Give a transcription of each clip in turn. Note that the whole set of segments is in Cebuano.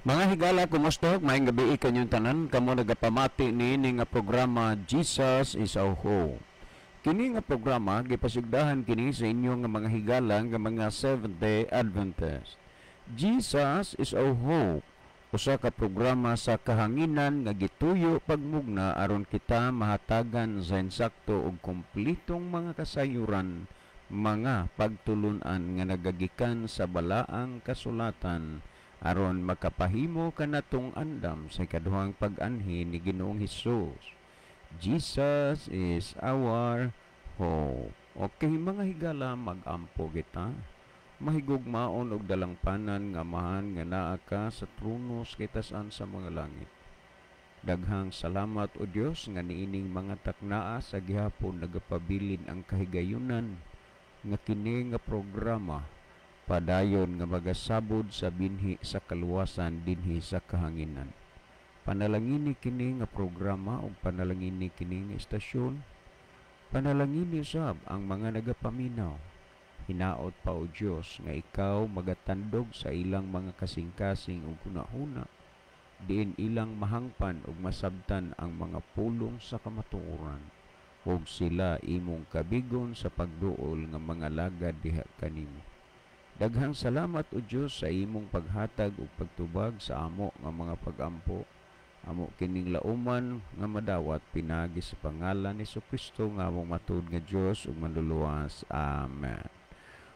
Mga higala, kumusta? Maayong gabii kanyong tanan. Kamo nagapamati niini nga programa, Jesus is Our Hope. Kini nga programa gipasigdahan kini sa inyo nga mga higala nga mga Seventh-day Adventist. Jesus is Our Hope. Usa ka programa sa kahanginan nga gituyo pagmugna aron kita mahatagan sa insakto ug kompletong mga kasayuran, mga pagtulunan nga nagagikan sa balaang kasulatan aron makapahimo kanatong andam sa ikaduhang pag-anhi ni Ginoong Hesus. Jesus is our hope. Okay, mga higala, mag-ampo kita. Mahigugmaon og dalangpanan nga Amahan nga naa ka sa trono sa kitasan sa mga langit. Daghang salamat, o Dios, nga niining mga taknaa sa gihapon nagapabilin ang kahigayunan nga kini nga programa padayon nga magasabod sa binhi sa kaluwasan dinhi sa kahanginan. Panalangini kini nga programa ug panalangini kini nga istasyon. Panalangini usab ang mga nagapaminaw. Hinaot pa, o Dios, nga ikaw magatandog sa ilang mga kasing-kasing ug hunahuna diin ilang mahangpan ug masabtan ang mga pulong sa kamatuoran ug sila imong kabigon sa pagduol nga mga lagad diha kanimo. Daghang salamat, o Dios, sa imong paghatag ug pagtubag sa amo nga mga pagampo. Amo kining lauman nga madawat pinagi sa pangalan ni Kristo nga among matud nga Dios ug Manluluwas. Amen.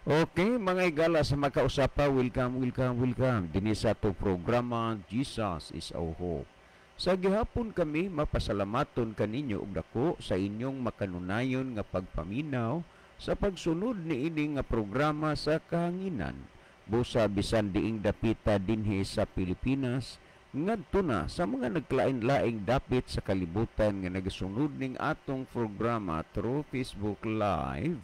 Okay, mga igala sa makausapa, welcome, welcome, welcome dinhi sa ato programa, Jesus is Our Hope. Sa gihapon kami mapasalamaton kaninyo og dako sa inyong makanunayon nga pagpaminaw sa pagsunod niini nga programa sa kahanginan. Busa bisan diing dapita dinhi sa Pilipinas ngadto na sa mga nagklain-laing dapit sa kalibutan nga nagasunod ning atong programa through Facebook Live.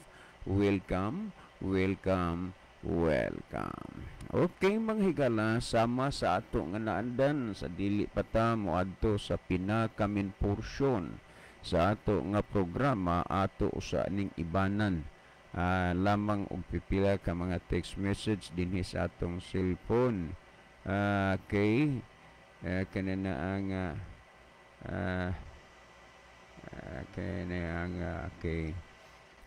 Welcome, welcome, welcome. Okay, mga higala, sama sa ato nga naandan sa dili pa ta moadto sa pinaka-main portion sa ato nga programa, ato usa ning ibanan lamang og pipila ka mga text message dinhi sa atong cellphone. Okay, kanina ang kani ang okay.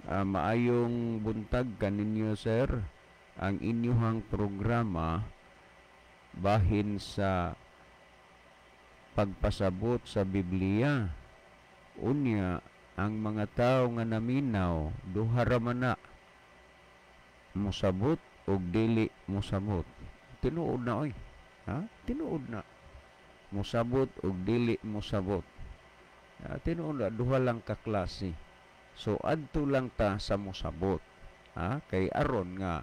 Maayong buntag kaninyo, sir. Ang inyuhang programa bahin sa pagpasabot sa Biblia, unya ang mga tao nga naminaw, duha ra man na, mosabot og dili mosabot. Tinuod na oy, ha, tinuod na, mosabot og dili mosabot. Tinuod na, duha lang ka klase. So adto lang ta sa mosabot, ha, kay aron nga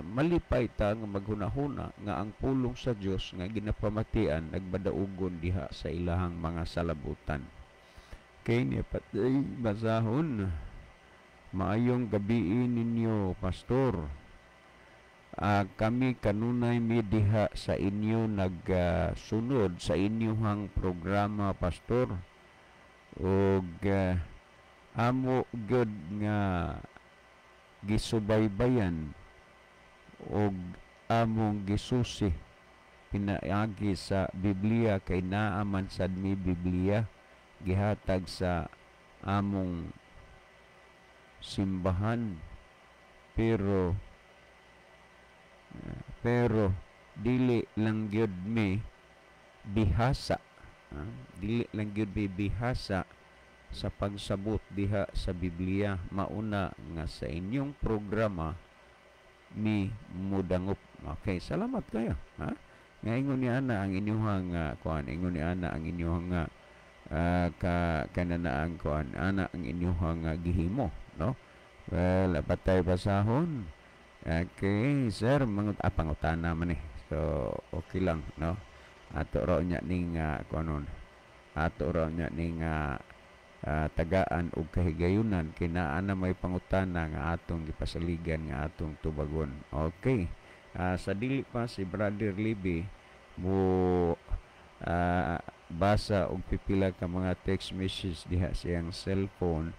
malipay ta nga maghunahuna nga ang pulong sa Dios nga ginapamatian nagbadaugon diha sa ilahang mga salabutan. Kay niya patay basahon. Maayong gabii ninyo, Pastor. Kami kanunay mi diha sa inyo nagsunod sa inyong programa, Pastor. Og amo gyud nga gisubaybayan og among gisusi pinaagi sa Biblia kay naa man sad mi Biblia gihatag sa among simbahan, pero dili lang gyud mi bihasa, dili lang gyud mi bihasa sa pagsabot diha sa Biblia, mauna nga sa inyong programa mi mudangop. Okay, salamat kayo, ha, nga ingon ni ana ang inyong kuan, ingon ni ana ang inyong ka kananaang kuan ana ang inyong gihimo, no? Well, patay basahon. Okay, sir, mga pangutana man eh. So okay lang, no? Ato raw nya ning kuanon, ato raw nya ning tagaan og kahigayunan kay naa na may pangutana nga atong gipasaligan nga atong tubagon. Okay, sa dili pa si Brother Libby mo basa og pipila ka mga text message diha siyang cellphone,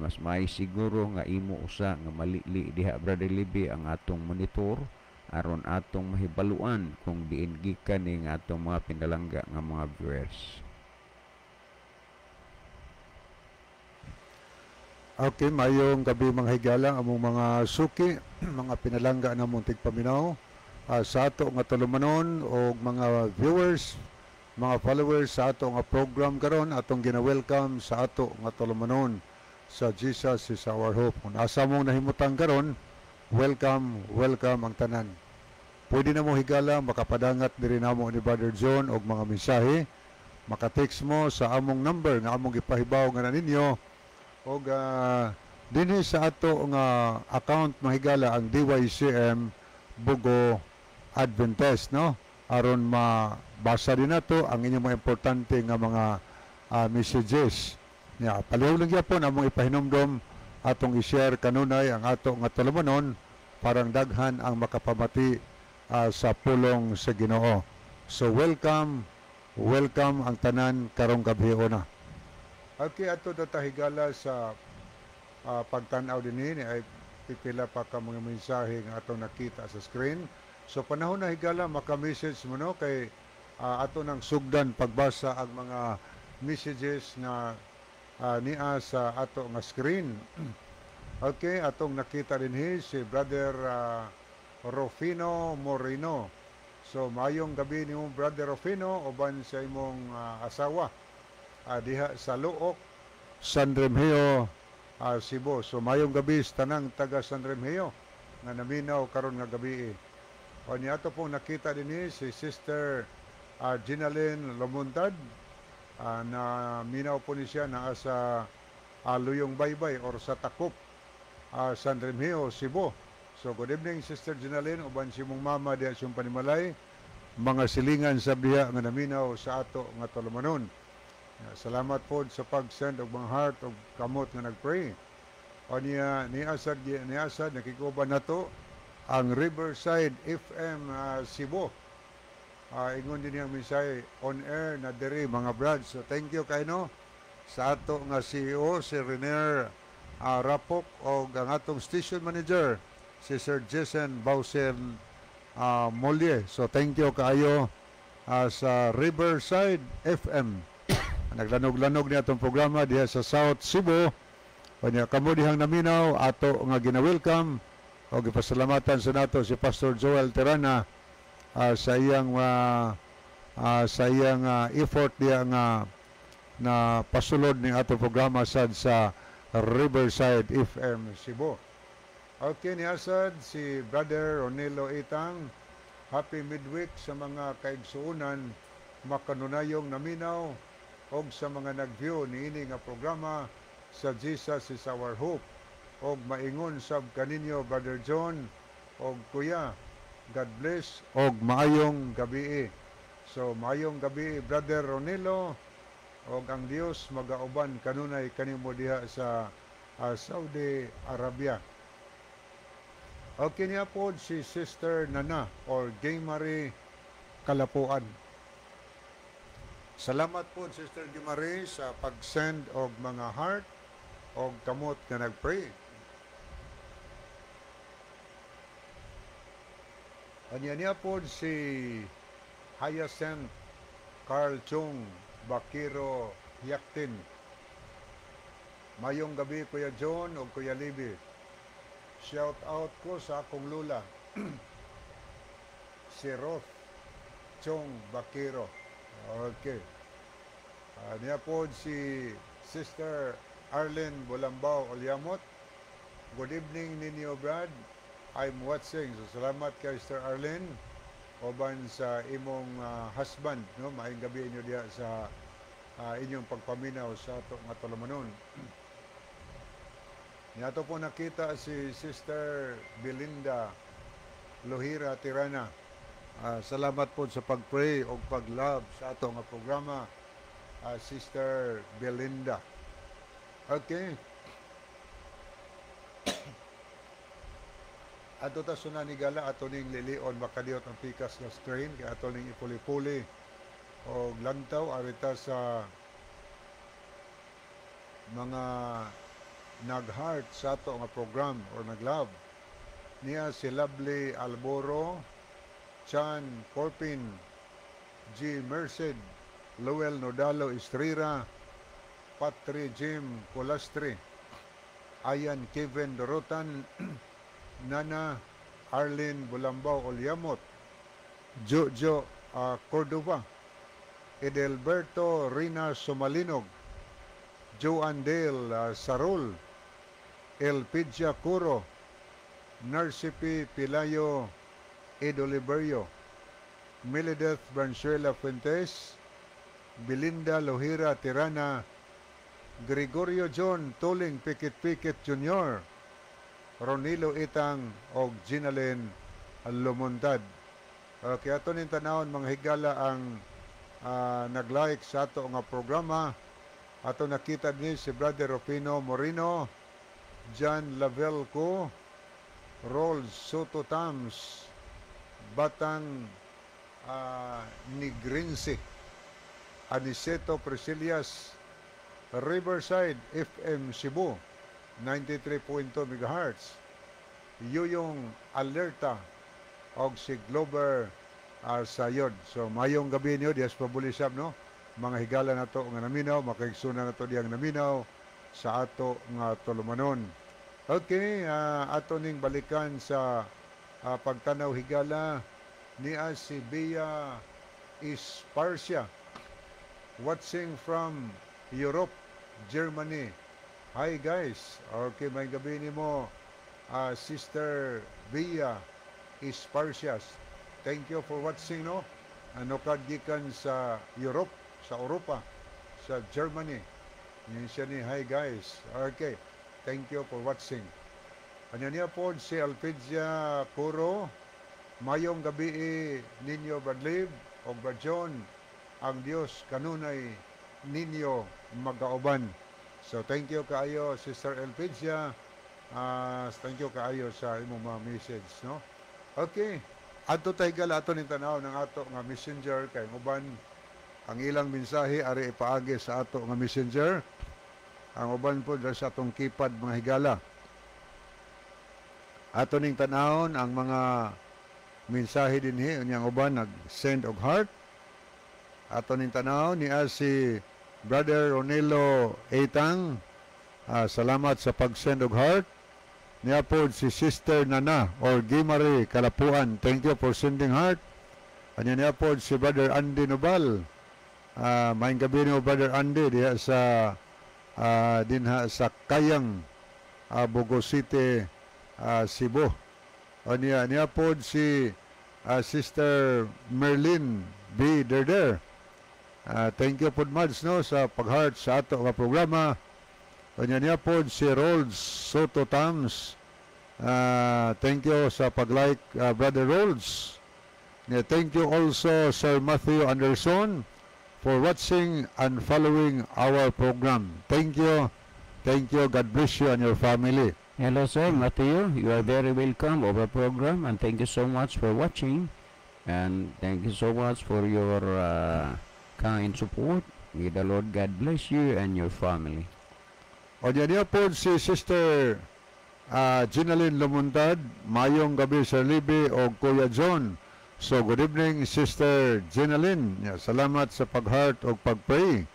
mas may siguro nga imo usa nga malili diha, Brother Libby, ang atong monitor. Aron atong mahibaluan kung diin gikan ning atong mga pinalangga nga mga viewers. Okay, mayong gabi, mga higala, among mga suki, mga pinalangga namong tigpaminaw sa ato nga tulumanon o mga viewers, mga followers sa ato nga program karon, atong gina-welcome sa ato nga tulumanon sa Jesus Is Our Hope. Kung asa mong nahimutang karon, welcome, welcome ang tanan. Pwede na mo, higala, makapadangat diri namo ni Brother John og mga mensahe, maka-text mo sa among number nga among gipahibaw nga na ninyo og dinhi sa ato nga account, mahigala, ang DYCM Bogo Adventist, no, aron mabasa din nato ang inyong mga importante nga mga messages ya. Palihog lang gyapon among ipahinumdom, atong i-share kanunay ang ato nga tulumanon parang daghan ang makapamati sa pulong sa Ginoo. So welcome, welcome ang tanan karong gabi una. Okay, ato ta, higala, sa pagtan-aw dinhi ni ay pipila pa ka mga mensahe nga atong nakita sa screen. So panahon na, higala, maka-message mo, no, kay ato nang sugdan pagbasa ang mga messages nga niya sa ato nga screen. Okay, atong nakita dinhi si Brother Rufino Moreno. So maayong gabi nimo, Brother Rufino, uban sa imong asawa diha sa Luok, San Remigio, Cebu. So mayong gabi sa tanang taga San Remigio nga naminaw karon nga gabi. O niya ato pong nakita dinhi si Sister Ginalyn Lomuntad na minaw po ni siya naa sa Luyong Baybay or sa Takop, San Remigio, Cebu. So good evening, Sister Ginalyn, uban si mong mama diha sa panimalay, mga silingan sa diha nga naminaw sa ato nga tulumanon. Salamat po sa pag-send og mga heart og kamot nga nag-pray. O niya ni asad nakikuban nato ang Riverside FM Cebu. Ingon din niyang mensahe, "On air na diri, mga brad." So thank you kay no sa ato nga CEO si Rener Rapok og ang atong station manager si Sir Jason Bausen Molye. So thank you kaayo sa Riverside FM. Naglanog-lanog niya atong programa diha sa South Cebu. Kanya kamo dihang naminaw, ato nga gina-welcome o gipasalamatan sa nato si Pastor Joel Terana sa iyang effort diha nga na pasulod ni ato programa sad sa Riverside FM Cebu. Okay, ni asad si Brother Ronelo Itang. Happy midweek sa mga kaigsuonan makanunayong naminaw og sa mga nag-view niini nga programa sa Jesus Is Our Hope. Og maingon sab kaninyo, Brother John og Kuya. God bless og maayong gabi. So maayong gabi, Brother Ronelo, og ang Dios magauban kanunay kanimo diha sa Saudi Arabia. Okay, niya po si Sister Nana or Gay Marie Kalapuan. Salamat po, Sister Gay Marie, sa pag-send og mga heart og kamot nga nag-pray. Anya niya po si Hyacinth Carl Chung Bakiro Yaktin. Mayong gabi, Kuya John o Kuya Libby. Shout out ko sa akong lula, si Roth Chong Bakiro. Okay. Niya po si Sister Arlene Bulambao Olyamot. Good evening ninyo, Brad. I'm watching. So salamat kay Sister Arlene uban sa imong husband, no? Maayong gabi inyo diha sa inyong pagpaminaw sa ato nga tulumanon. Niato po nakita si Sister Belinda Lohira Tirana. Salamat po sa pag-pray o pag-love sa ato nga programa, Sister Belinda. Okay. Ato ta suna ni gala, ato ning lilion makadiyot ang pikas nga screen kay ato ning ipuli-puli og lantaw arita sa mga nag-heart sa ato nga program or nag-love. Niya si Lovely Alboro, Chan Corpin, G. Merced, Lowell Nodalo Estrera, Patri Jim Colastre, Ayan Kevin Dorotan, Nana Arlene Bulambao Olyamot, Jojo Cordova, Edelberto Rina Sumalinog, Joan Dale Sarul, Elpidia Curo, Narcipi Pilayo Edoliberio, Milideth Branchuela Fuentes, Belinda Lohira Tirana, Gregorio John Tuling Pikit Pikit Jr., Ronilo Itang og Ginalyn Lumuntad. Okay, ato ning tanawon, mga higala, ang nag-like sa ato nga programa. Ato nakita ni si Brother Rufino Moreno, John Lavelco, Rolls Soto Tams, Batang Nigrinsi, Aniceto Priscilias, Riverside FM Cebu, 93.2 MHz, Yuyong Alerta, og si Glover Sayod. So mayong gabi niyo dias pabulisab, no? Mga higala nato nga naminaw, makaigsoon nato diyang naminaw sa ato nga tulumanon. Okay, ato ning balikan sa pagtanaw, higala, niya si Bea Isparcia, watching from Europe, Germany. Hi guys. Okay, may gabi nimo, Sister Bea Isparcias. Thank you for watching, no? Ano kad gikan sa Europe, sa Europa, sa Germany. Yun siya ni hi guys. Okay. Thank you for watching. Ano niya po si Alpidia Curo. Mayong gabi ninyo, Brad Liv o Brad John. Ang Dios kanunay ninyo magauban. So thank you kaayo, Sister Elpidia. Thank you kaayo sa imong mga message, no? Okay. Adto tay gala ato ning tanaw ng ato nga Messenger kay ang uban ang ilang mensahe ari ipaagi sa ato nga Messenger. Ang uban po diri sa atong keypad, mga higala. Ato ning tanawon ang mga mensahe dinhi, unyang uban nag-send og heart. Ato ning tanaw niya si Brother Ronelo Etang. Salamat sa pag-send og heart. Niya po si Sister Nana or Gimari Kalapuan. Thank you for sending heart. Anya niya po si Brother Andy Nobal. Maayong gabi nimo, Brother Andy, diha sa dinha sa Kayang, Bogo City, Cebu. O niya, niya po si Sister Merlin B. Derder. Thank you po Mads, no, sa pag-heart sa ato nga programa. Kanya niya po si Rolls Soto Tams. Thank you sa pag-like, Brother Rolls. Yeah, thank you also, Sir Matthew Anderson, for watching and following our program. Thank you. Thank you. God bless you and your family. Hello, sir, Matthew. You are very welcome of our program and thank you so much for watching. And thank you so much for your kind support. May the Lord God bless you and your family. O niya po si Sister Ginalyn Lumuntad, mayong gabi, Sir Libby o Kuya John. So good evening, Sister Ginalyn. Yeah, salamat sa pag-heart o pag-pray.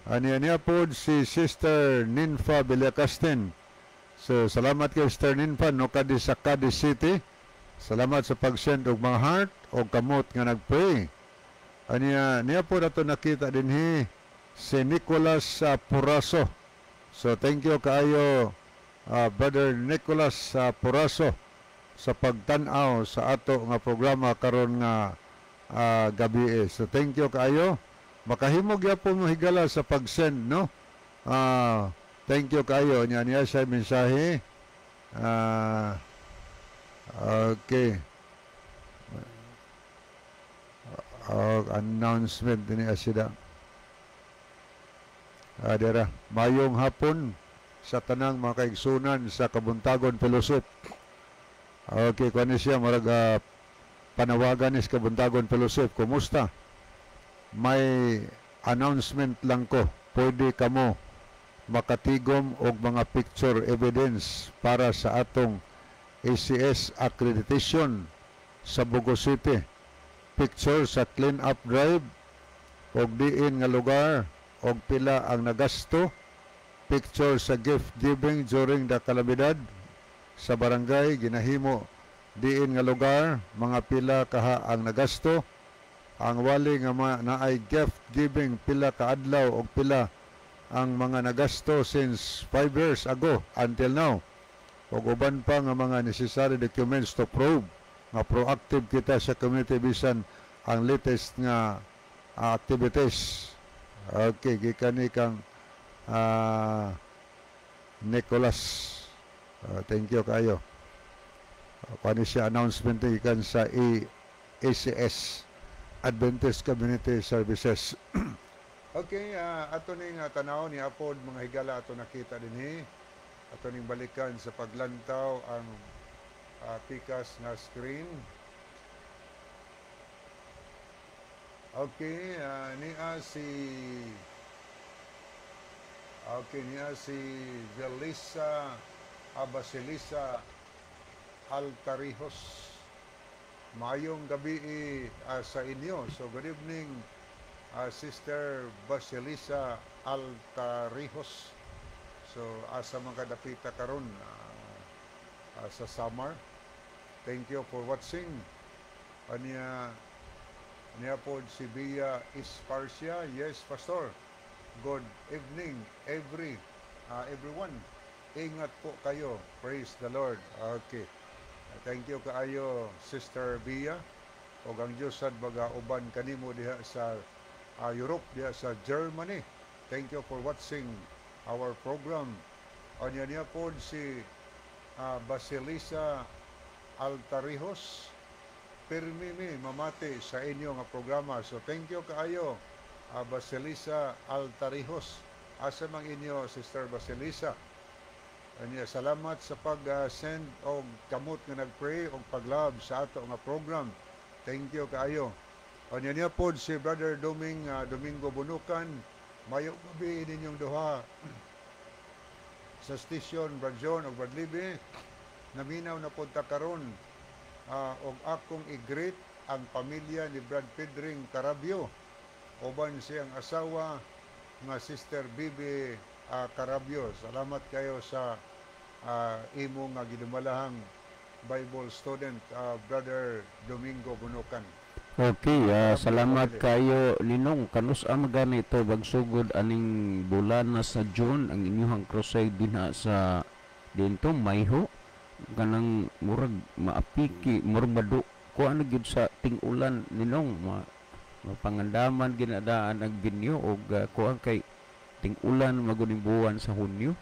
Aniya niya po si Sister Ninfa Villacastin. So salamat kay Sister Ninfa no kadi sa Cadiz City. Salamat sa pag-send og mga heart o kamot nga nag-pray. Aniya niya po nato nakita dinhi si Nicolas Puraso. So thank you kaayo, Brother Nicolas Puraso, sa pagtan-aw sa ato nga programa karon nga gabi. Eh. So thank you kaayo. Makahimo gyapon mo, higala, sa pag-send, no? Thank you kaayo nya niya sa mensahe. Okay. Announcement ni sila. Dira, mayong hapon sa tanang mga kaigsunan sa Kabuntagon Fellowship. Okay, kuan ni siya marag panawagan is Kabuntagon Fellowship. Kumusta? May announcement lang ko. Pwede kamo makatigom og mga picture evidence para sa atong ACS accreditation sa Bogo City, picture sa clean up drive og diin nga lugar og pila ang nagasto, picture sa gift giving during the kalamidad sa barangay ginahimo, diin nga lugar, mga pila kaha ang nagasto, ang wali nga naay gift giving, pila ka adlaw og pila ang mga nagasto since 5 years ago until now, ug uban pa nga mga necessary documents to prove nga proactive kita sa community bisan ang latest nga activities. Okay, gikan ni kang Nicholas. Thank you kayo. Kuan siya, announcement gikan sa ACS, Adventist Community Services. Okay, ato ning tanaw ni apod, mga higala, ato nakita dinhi. Ato ning balikan sa paglantaw ang pikas nga screen. Okay, niya si Velisa Abasilisa Altarijos. Mayong gabi sa inyo. So good evening, Sister Basilisa Altarijos. So asa man kadapita karon sa Samar. Thank you for watching. Anya niya po si Bia Isparcia. "Yes, Pastor. Good evening, everyone. Ingat po kayo. Praise the Lord." Okay. Thank you kaayo, Sister Bia. O ang Diyos sad baga uban kanimo diha sa Europe, diha sa Germany. Thank you for watching our program. Anya niya po si Basilisa Altarijos. "Pirmi mi mamati sa inyo nga programa." So thank you kaayo, Basilisa Altarijos. Asa mang inyo, Sister Basilisa? Anya, "Salamat sa pag-send og kamot nga nag-pray og pag-love sa ato nga program." Thank you kaayo. Anya niya pod si Brother Domingo Bunukan. "Mayo gabi ninyong duha sa station, Brad John ug Brad Libby. Naminaw na punta karon og akong i-greet ang pamilya ni Brad Pedring Carabio uban siyang asawa nga Sister Bibi Carabio. Salamat kayo sa imo nga gidumalahang Bible student, Brother Domingo Bunukan." Okay, Carabio salamat family. Kayo, Ninong. Kanus ama ganito bagsugod aning bulan na sa June ang inyong crusade dinha sa dinto Mayho, kanang murag maapiki, murag madu kuan gyud sa ting-ulan, Ninong, mapangandaman ginadaan ang binyo og kuan kay ting-ulan maguning buwan sa Hunyo.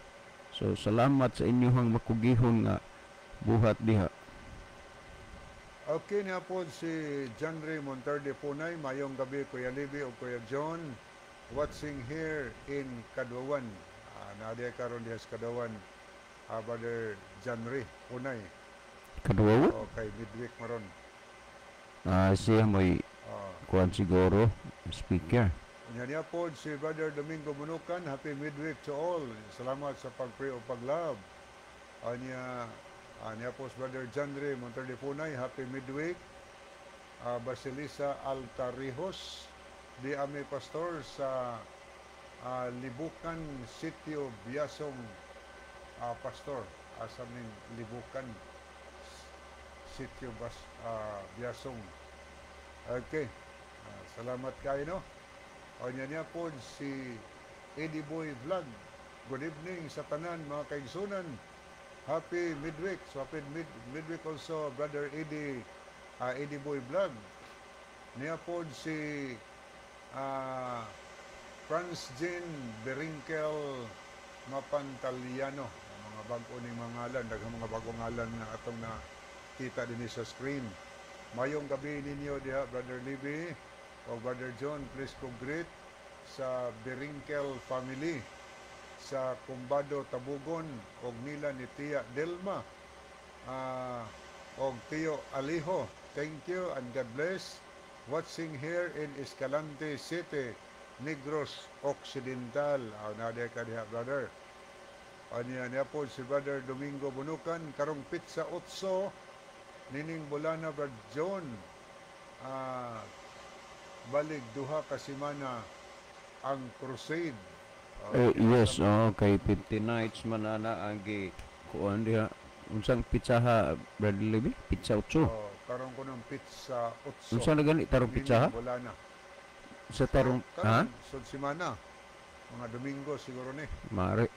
So salamat sa inyong makugihon nga buhat diha. Okay na po si John Ray Monterde Punay. "Mayong gabi, Kuya Libby o Kuya John. Watching here in Kaduawan." Naa karon diha sa Kaduawan, Brother John Ray Punay. Kaduawan? Okay, midweek maron. Siya mo'y kuan siguro, speaker. Nya niya po si Brother Domingo Munukan. "Happy midweek to all. Salamat sa pag-pray o pag-love." Anya, niya po si Brother John Ray Monterde Punay. "Happy midweek." Basilisa Altarijos. "Di ami, Pastor, sa Libukan, Sitio Biasong, Pastor." Asa ning Libukan, Sitio Biasong? Okay. Salamat kayo, no? O niya niya po si Eddie Boy Vlog. "Good evening sa tanan, mga kaigsunan. Happy midweek." So happy midweek also, Brother Eddie Boy Vlog. Niya po si Franz Jean Berinkel Mapantaliano. Ang mga bago ni mga ngalan, daghang mga bagong ngalan nga atong nakita din sa screen. "Mayong gabi ninyo diha, Brother Libby o Brother John. Please ko greet sa Berinkel family sa Kumbado, Tabugon og nila ni Tia Delma og Tio Aliho. Thank you and God bless. Watching here in Escalante City, Negros Occidental." Naa ka diha, brother. Anya niya po si Brother Domingo Bunukan, karong petsa 8 nining bulana, Brad John. Balig 2 ka semana ang crusade. Eh, yes, oh, kay 50 nights man ana ang gi kuan diha. Unsang petsaha, Brother Libby? Petsa 8. Oh, karon ko ng petsa 8. Unsa na gani tarong petsaha? Bulana. Sa tarong ha? Karon sud semana. Mga Domingo siguro ni. Mare.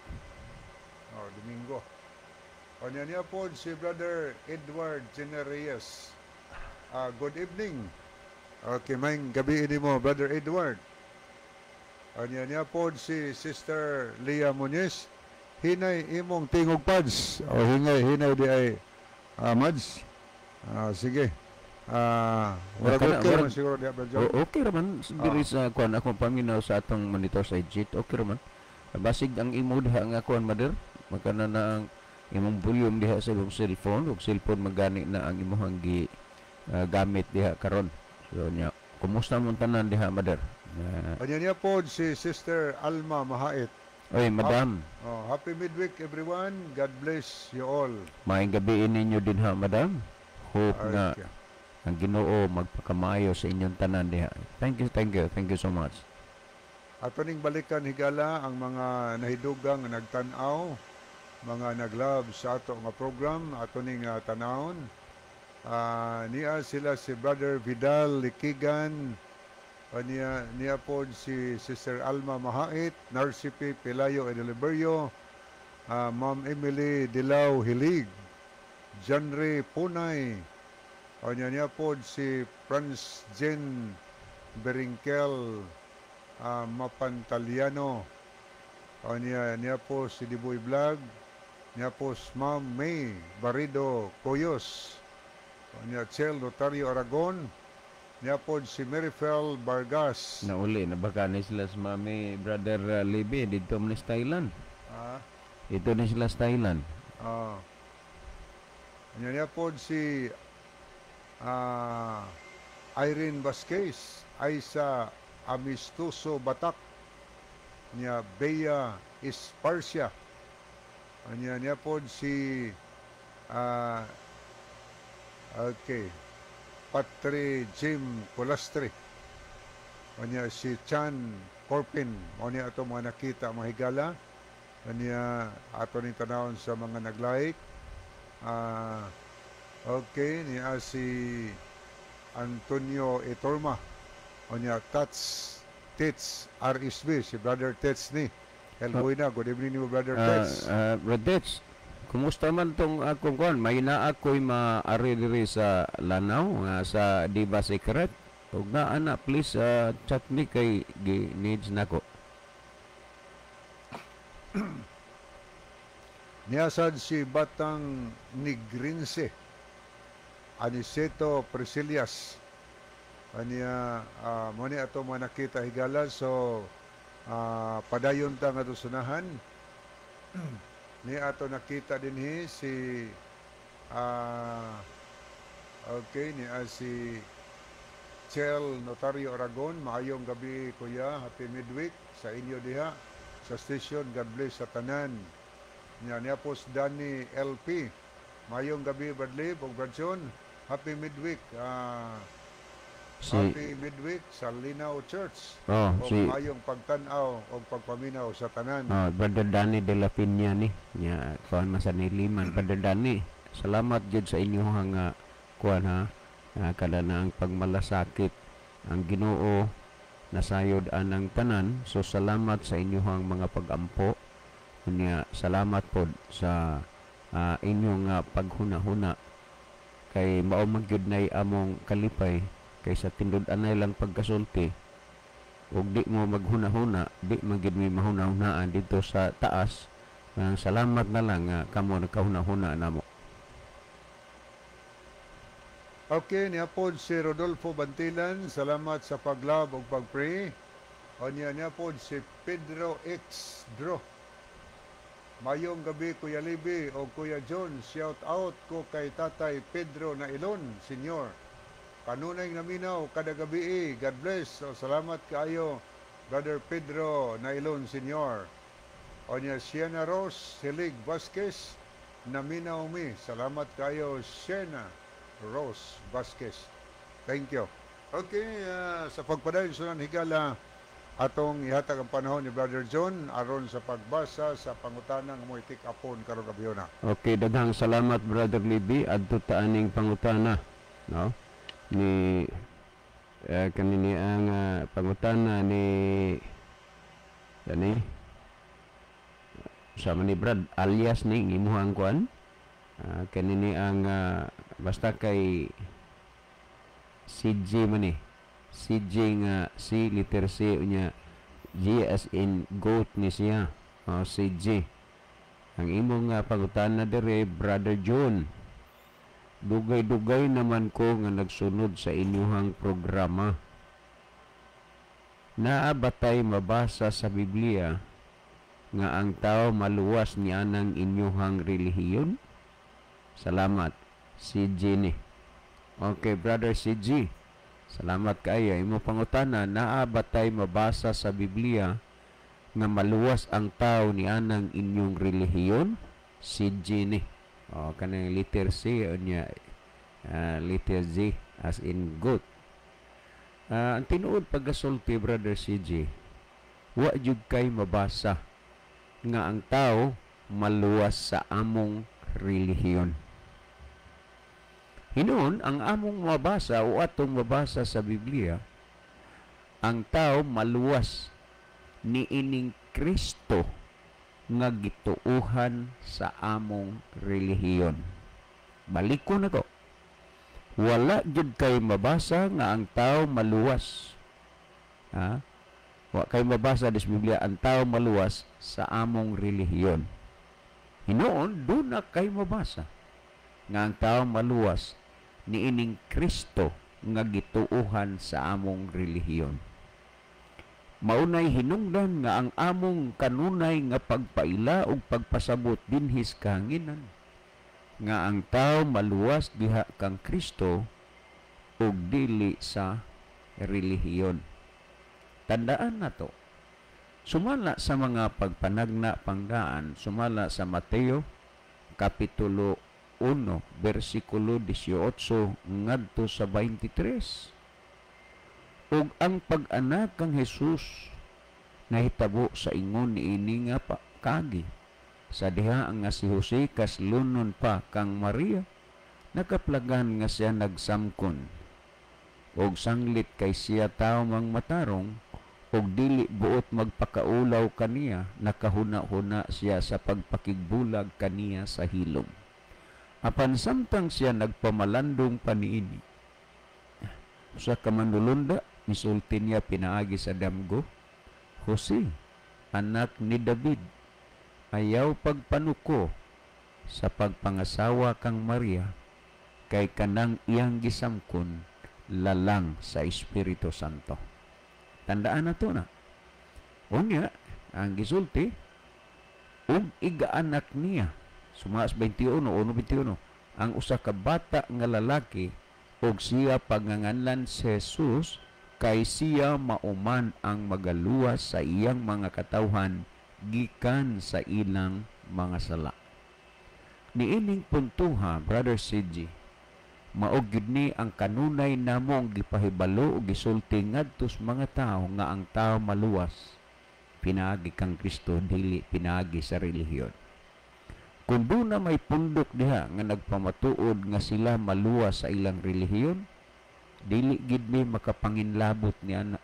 Oh, Domingo. O niya niya po si Brother Edward Genereyes. Good evening. Okay, maayong gabii nimo, Brother Edward. O niya niya po si Sister Leah Muñiz. Hinay imong tingog, Pads. O hinay, hinay di ay Mads. Sige. Wala okay man siguro diha, Brother John. Okay raman diri sa kuan, akong paminaw sa atong monitor sa Egypt. Okay raman. Basig ang imo diha nga kuan, Mader. Magkana na ang imong volume diha sa imong cellphone ug cellphone magani na ang imong gi gamit diha karon. So nya, kumusta mo tanan diha, Mader? Anya niya po si Sister Alma Mahait. Oy, madam. Oh, happy midweek, everyone. God bless you all. Maayong gabi ninyo din ha, madam. Hope nga ang Ginoo magpakamayo sa inyong tanan diha. Thank you, thank you, thank you so much. Ato ning balikan, higala, ang mga nahidugang nga nagtan-aw, mga nag-love sa ato nga program, ato ning tanawon. Niya sila si Brother Vidal Likigan, niya po si Sister Alma Mahait, Narcipe Pelayo Edeliberio, Ma'am Emily Dilaw Hilig, Janre Punay, niya po si Franz Jen Beringkel Mapantaliano, niya po si Diboy Vlog, niya po si Ma'am May Barido Coyos, niya Chel Notario Aragon, niya po si Marifel Vargas. Nauli na baka ni sila sa mami, Brother Libby, dito man sa Thailand. Ito ni sila sa Thailand. Niya po si Irene Vasquez, Aisa Amistoso Batak, niya Bea Esparcia. Niya po si okay, Patre Jim Colastre. Niya si Chan Corpin. O niya ato mga nakita, mga higala. Niya ato ni tanawon sa mga nag-like. Okay, niya si Antonio Etorma. O niya Tats Tits RSB, si Brother Tits ni. Hello na, good evening nimo, Brother Tits. Brother Tits, kumusta man tong akong kuan? May naa ako'y maari diri sa Lanao nga sa Diva Secret. Ug naa na, please chat me kay gi needs nako. Niya sad si Batang Nigrinse, Aniceto Priscillas. Aniya mo ni ato mga nakita, higala, so padayon ta nga sunahan. Ni ato nakita dinhi si okay, ni si Chel Notario Aragon, maayong gabi kuya, happy midweek sa inyo diha sa station, God bless sa tanan. Niya niya po si Danny LP. Maayong gabi, Bradley, ug Bradson. Happy midweek. Si Happy midweek sa Linaw Church. Oh, O si maayong pagtan-aw o pagpaminaw sa tanan. Oh, Brother Danny de la Peña ni. Nya kuan man sa niliman, Brother Danny. Salamat jud sa inyong nga kuan ha. Kada na ang pagmalasakit ang Ginoo nasayod anang tanan. So salamat sa inyong mga pagampo. Unya salamat pod sa inyong paghuna-huna kay mao man gyud nay among kalipay kay sa tinud-anay lang pagkasulti ug di mo maghuna-huna, di man gyud mi mahuna-hunaan dito sa taas. Salamat na lang nga kamo nagkahuna-huna namo. Okay, niya po si Rodolfo Bantilan. Salamat sa pag-love ug pag-pray. O niya niya po si Pedro X. Dro. Mayong gabi, Kuya Libby o Kuya John. Shout out ko kay Tatay Pedro Nailon, Senior. Kanunay naminaw kada gabi. God bless. O, salamat kaayo, Brother Pedro Nailon, Senior. O niya, Siena Rose Silig Vasquez, naminaw mi. Salamat kayo, Siena Rose Vasquez. Thank you. Okay, sa pagpadayon, sunan higala, atong ihatag ang panahon ni Brother John aron sa pagbasa sa pangutana nga mo'y tik-apon karong gabhiona. Okay, daghang salamat, Brother Libby. Adto ta aning pangutana, no? Ni kanini ang pangutana ni kani sama ni Brad alias ni imuhang kuan. Kanini ang basta kay CJ man ni. CJ nga C, letter C, unya G as in goat ni siya. Oh, CJ. Ang imong nga pangutana dire, "Brother John, dugay-dugay naman ko nga nagsunod sa inyuhang programa. Naa ba tay mabasa sa Biblia nga ang tao maluwas ni anang inyuhang relihiyon? Salamat." CJ ni. Okay, Brother CJ. Salamat kaayo. Imo pangutana, naa ba tay mabasa sa Biblia nga maluwas ang tao ni anang inyong relihiyon? CJ ni. O, kanang letter C, unya letter G as in goat. Ang tinuod pagkasulti, Brother CJ, wa jud kay mabasa nga ang tao maluwas sa among relihiyon. Hinuon, ang among mabasa o atong mabasa sa Biblia, ang tao maluwas ni ining Kristo nga gituuhan sa among relihiyon. Balik ko na ko. Wala jud kay mabasa nga ang tao maluwas. Ha? Wa kay mabasa sa Biblia ang tao maluwas sa among relihiyon. Hinuon, duna kay mabasa nga ang tao maluwas ni ining Kristo nga gituuhan sa among relihiyon. Maunay hinungdan nga ang among kanunay nga pagpaila ug pagpasabot dinhis kahanginan nga ang tao maluwas diha kang Kristo ug dili sa relihiyon. Tandaan nato, sumala sa mga pagpanagna panggaan, sumala sa Mateo Kapitulo 1, versikulo 18 ngadto sa 23. Ug ang pag-anak kang Jesus nahitabo sa ingon niini nga kagi. Sa diha nga si Jose kaslunon pa kang Maria, nakaplagan nga siya nagsamkon. Og sanglit kay siya tawo mang matarong, og dili buot magpakaulaw kaniya, nakahuna-huna siya sa pagpakigbulag kaniya sa hilom. Apan samtang siya nagpamalandong paniini, usa ka manulunda misulti niya pinaagi sa damgo, "Jose, anak ni David, ayaw pagpanuko sa pagpangasawa kang Maria, kay kanang iyang gisamkon lalang sa Espiritu Santo." Tandaan na to na. Unya, ang gisulti, ug igaanak niya, sumaas 21, 1:21, ang usa ka bata nga lalaki, ug siya pagnganganlan si Jesus, kay siya mauman ang magaluwas sa iyang mga katawhan gikan sa ilang mga sala. Niining puntuha, Brother CG, mao gyud ni ang kanunay namong gipahibalo o gisulti ngadto sa mga tawo nga ang tao maluwas pinaagi kang Kristo, dili pinaagi sa relihiyon. Kung doon na may pundok diha nga nagpamatuod nga sila maluwas sa ilang relihiyon, dili gid mi makapanginlabot ni ana.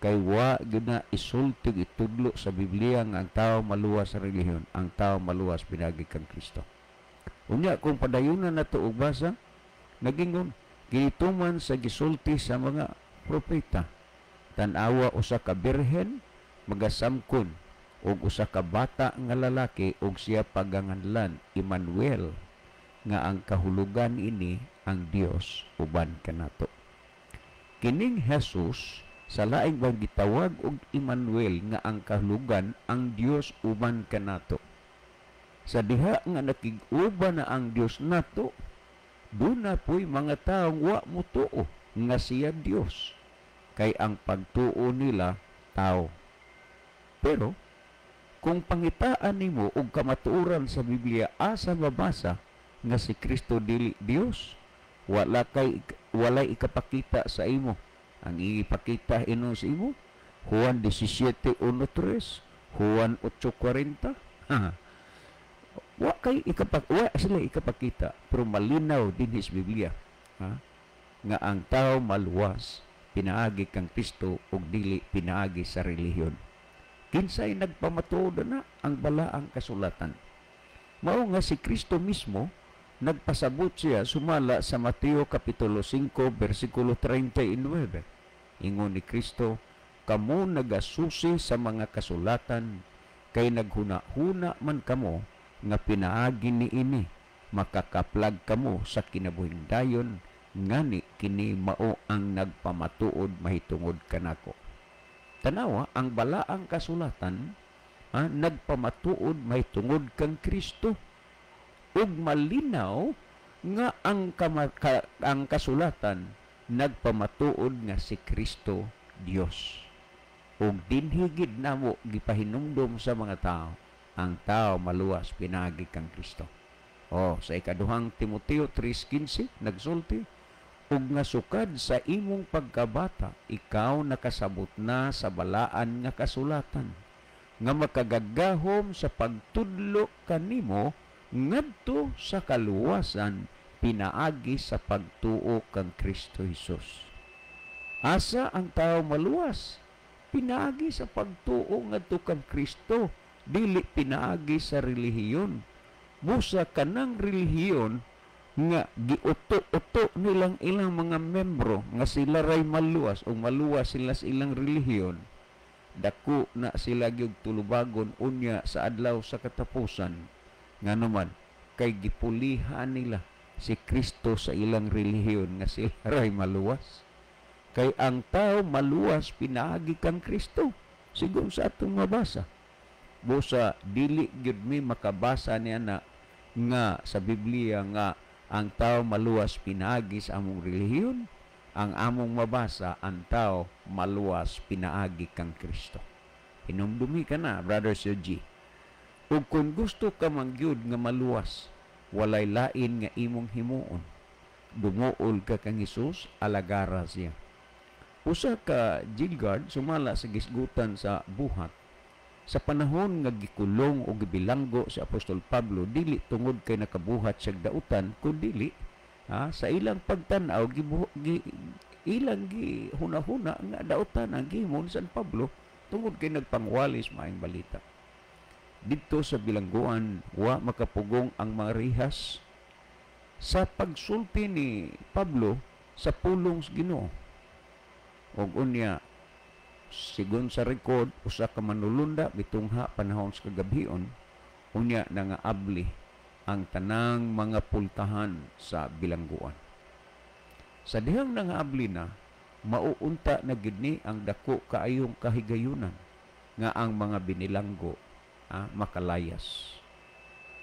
Kay wa gid na isulti, itudlo sa Biblia nga ang tao maluwas sa relihiyon, ang tao maluwas pinaagi kang Kristo. Unya kung padayunan nato og basa, nagingon kinituman sa gisulti sa mga propeta, tan-awa, usa ka birhen magasamkon og usa ka bata nga lalaki, og siya paganganlan Emmanuel, nga ang kahulugan ini, ang Dios uban kanato. Kining Jesus sa laing bang gitawag og Emmanuel, nga ang kahulugan, ang Dios uban kanato. Sa diha nga nakig-uban na ang Dios nato, duna po'y mga taong wa motuo nga siya Dios, kay ang pagtuo nila tao. Pero Kung pangitaan nimo og kamatuoran sa Biblia, asa mabasa nga si Kristo dili Dios? Wala kay walay ikapakita sa imo. Ang ipakita ino sa imo, Juan 17:1-3, Juan 8:40. Wa kay wa sila ikapakita, pero malinaw dinhi sa Biblia, ha, nga ang tao maluwas pinaagi kang Kristo ug dili pinaagi sa relihiyon. Kinsay nagpamatuod na ang balaang kasulatan. Mao nga si Kristo mismo nagpasabot siya sumala sa Mateo Kapitulo 5 versikulo 39. Ingon ni Kristo, "Kamo nagasusi sa mga kasulatan kay naghuna-huna man kamo nga pinaagi niini makakaplag kamo sa kinabuhing dayon, ngani kini mao ang nagpamatuod mahitungod kanako." Tanawa, ang balaang kasulatan nagpamatuod mahitungod kang Kristo. Ug malinaw nga ang kasulatan nagpamatuod nga si Kristo Dios. Ug dinhi gid namo gipahinumdom sa mga tao, ang tao maluwas pinaagi kang Kristo. Oh, sa ikaduhang Timoteo 3:15 nagsulti, "Ug nga sukad sa imong pagkabata ikaw nakasabot na sa balaan nga kasulatan nga makagagahom sa pagtudlo kanimo ngadto sa kaluwasan pinaagi sa pagtuo kang Kristo Hesus." Asa ang tao maluwas? Pinaagi sa pagtuo ngadto kang Kristo, dili pinaagi sa relihiyon. Busa kanang relihiyon nga giuto-uto nilang ilang mga membro nga sila ray maluwas o maluwas sila sa ilang relihiyon, dako na sila gyud tulubagon unya sa adlaw sa katapusan. Nganuman kay gipulihan nila si Kristo sa ilang relihiyon nga sila ray maluwas. Kay ang tao maluwas pinaagi kang Kristo, sigon sa atong mabasa. Busa dili gyud mi makabasa niya na nga sa Biblia nga ang tao maluwas pinaagi sa among relihiyon. Ang among mabasa, ang tao maluwas pinaagi kang Kristo. Hinumdumi ka na, Brother Sir G. Ug kung gusto ka mangyud nga maluwas, walay lain nga imong himuon. Dumuol ka kang Hesus, alagara siya. Usa ka jail guard sumala sa gisgutan sa buhat. Sa panahon nga gikulong o gibilanggo si Apostol Pablo, dili tungod kay nakabuhat siya dautan, kun dili sa ilang pagtan-aw ilang gihuna-huna nga dautan ang gihimo ni San Pablo tungod kay nagpangwalis maayong balita. Didto sa bilangguan, wa makapugong ang mga rihas sa pagsulti ni Pablo sa pulong sa Ginoo. Og unya, sigon sa record, usa ka manulunda mitungha panahon sa kagabhion, unya nangaabli ang tanang mga pultahan sa bilangguan. Sa dihang nangaabli na, mauunta na gid ni ang dako kaayong kahigayunan nga ang mga binilanggo makalayas.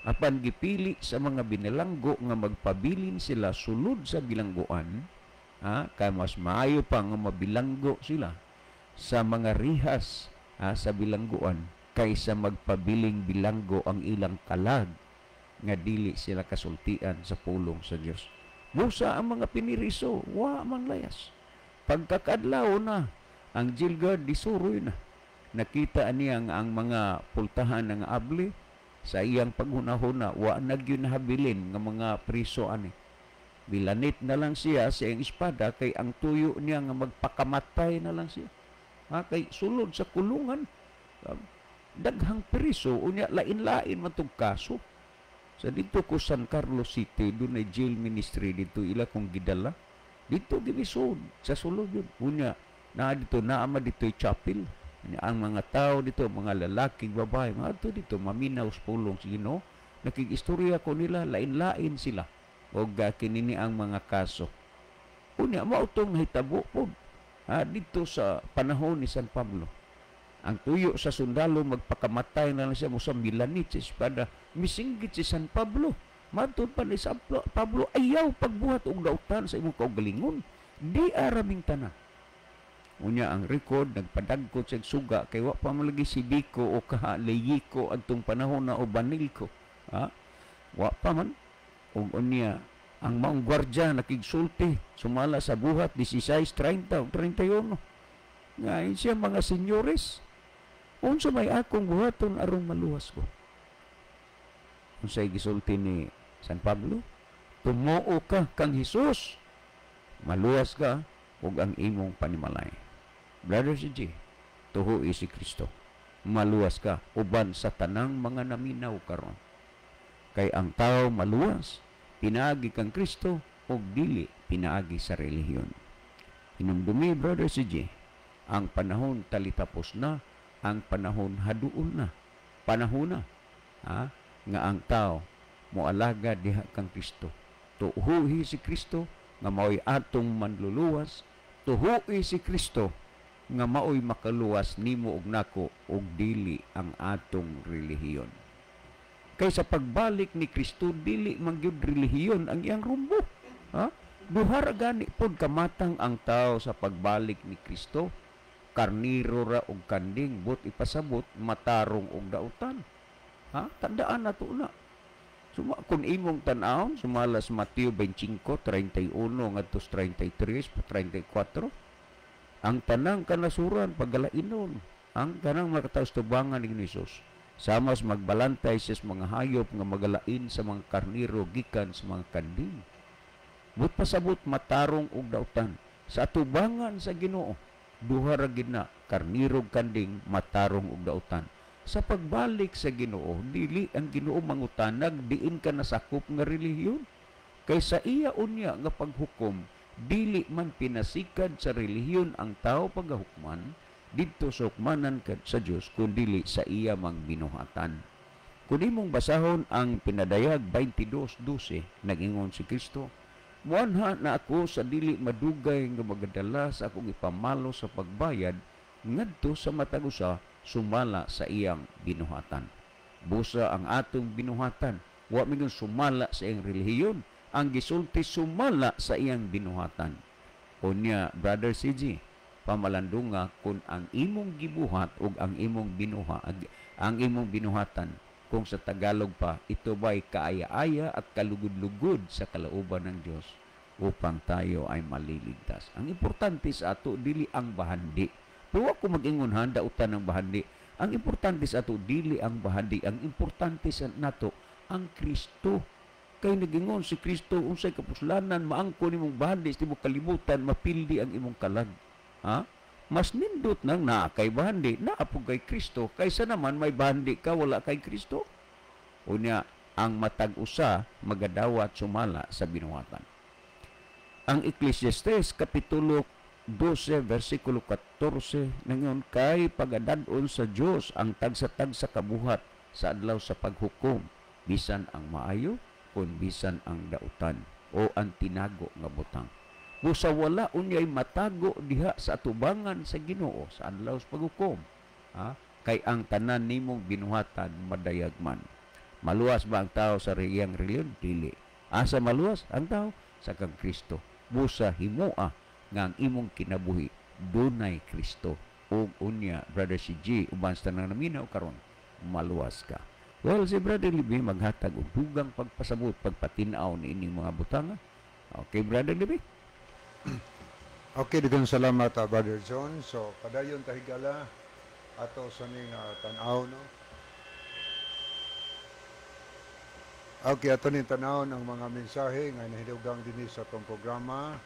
Apan gipili sa mga binilanggo nga magpabilin sila sulod sa bilangguan, kay mas maayo pa nga mabilanggo sila sa mga rihas sa bilangguan kaysa magpabiling bilanggo ang ilang kalag nga dili sila kasultian sa pulong sa Dios. Busa ang mga piniriso, wa man layas. Pagkakadlaw na, ang jail guard disuroy na. Nakita niya ang mga pultahan ng abli sa iyang paghunahuna, wa na gyud nahabilin nga mga priso ani. Bilanit na lang siya sa iyang espada kay ang tuyo niya nga magpakamatay na lang siya. Kay sulod sa kulungan, daghang priso, unya lain-lain man tong kaso. Sa dito ko San Carlos City, doon ay jail ministry dito ila kong gidala. Dito gimisod sa sulod yun. Unya, naa dito, naama dito chapel. Unya, ang mga tao dito, mga lalaking babae, mga ato dito, maminaw sa pulong sa Ginoo. Nakig-istorya ko nila, lain-lain sila. O kinini ang mga kaso. Unya, mao tong nahitabo po dito sa panahon ni San Pablo. Ang tuyo sa sundalo, magpakamatay na lang siya mo sa milanit sa espada. Misinggit si San Pablo. Matod pa ni San Pablo, ayaw pagbuhat og dautan sa imong kaugalingon. Di araming tanan. Unya ang record nagpadagkot sa suga kay wa pa man lagi si Biko o ka Leyiko adtong panahon na o Banilko. Ha? Wa pa man. Ug unya ang maong gwardya nakigsulti sumala sa Buhat 16:30 ug 31. Nga siya, "Mga senyores, unsa may akong buhaton aron maluwas ko?" Unsay gisulti ni San Pablo? "Tumuo ka kang Hesus, maluwas ka ug ang imong panimalay." Brother CJ, tuhui si Kristo. Maluwas ka uban sa tanang mga naminaw karon. Kay ang tao maluwas pinaagi kang Kristo ug dili pinaagi sa relihiyon. Hinumdumi, Brother CJ, ang panahon talitapos na, ang panahon haduol na. Panahon na, ha, nga ang tao moalaga diha kang Kristo. Tuhuhi si Kristo nga mao'y atong manluluwas, tuhuhi si Kristo nga mao'y makaluwas nimo ug nako ug dili ang atong relihiyon. Kay sa pagbalik ni Kristo, dili man gyud relihiyon ang iyang rumbo. Ha? Duha ra gani pod kamatang ang tao sa pagbalik ni Kristo. Karniro ra og kanding, but ipasabot matarong og dautan. Ha? Tandaan na to na. Suma, kung imong tan-awon, sumala sa Mateo 25:31 ngadto 33, 34, ang tanang kanasuran pagalainon, ang tanang makataos tubangan ni Hesus. Samas magbalantay siya sa mga hayop nga magalain sa mga karniro gikan sa mga kanding. But pasabot matarong og dautan. Sa atubangan sa Ginoo, duha ra gid na, karniro ug kanding, matarong og dautan. Sa pagbalik sa Ginoo, dili ang Ginoo mangutanag diin ka nasakop nga relihiyon. Kay sa iya unya nga paghukom, dili man pinasikad sa relihiyon ang tao pagahukman didto sa hukmanan sa Dios, kun dili sa iya mang binuhatan. Kun imong basahon ang Pinadayag 22:12, nagingon si Kristo, "Muanha na ako sa dili madugay nga magadala sa akong ipamalo sa pagbayad ngadto sa matag usa sumala sa iyang binuhatan." Busa ang atong binuhatan, wa mingon sumala sa iyang relihiyon, ang gisulti sumala sa iyang binuhatan. Unya, Brother CJ, pamalandunga kung ang imong gibuhat ug ang imong binuha, ang imong binuhatan, kung sa Tagalog pa, ito ba'y kaaya-aya at kalugod-lugod sa kalooban ng Diyos upang tayo ay maliligtas. Ang importante sa ato, dili ang bahandi. Pero wa ko mag-ingon ha, dautan ng bahandi. Ang importante sa ato, dili ang bahandi. Ang importante sa nato, ang Kristo. Kay nagingon si Kristo, unsay kapuslanan, maangko nimong bahandi sa imong kalibutan, mapildi ang imong kalag. Ha? Mas nindot nang naa kay bahandi, naa po kay Kristo, kaysa naman may bahandi ka, wala kay Kristo. Unya, ang matag usa magadawat sumala sa binuhatan. Ang Ecclesiastes Kapitulo 12, versikulo 14, nangon kay pagadad-on sa Dios ang tagsa-tagsa kabuhat sa adlaw sa paghukom, bisan ang maayo kun bisan ang dautan o ang tinago nga butang. Busa wala unyay matago diha sa atubangan sa Ginoo sa adlaw sa paghukom. Ha? Kay ang tanan nimong binuhatan madayag man. Maluwas ba ang tao sa iyang reliyon? Dili. Asa maluwas ang tao? Sa kang Kristo. Busa himoa nga ang imong kinabuhi dunay Kristo. Ug unya, Brother CJ, uban sa tanang naminaw karon, maluwas ka. Well, si Brother Libby maghatag og dugang pagpasabot, pagpatin-aw ni ining mga butanga. Okay, Brother Libby? Okay, daghang salamat, Brother John. So, padayon ta, higala, ato sa ning tan-aw, no? Okay, ato ning tan-aw ang mga mensahe nga nahinugang dinhi sa atong programa.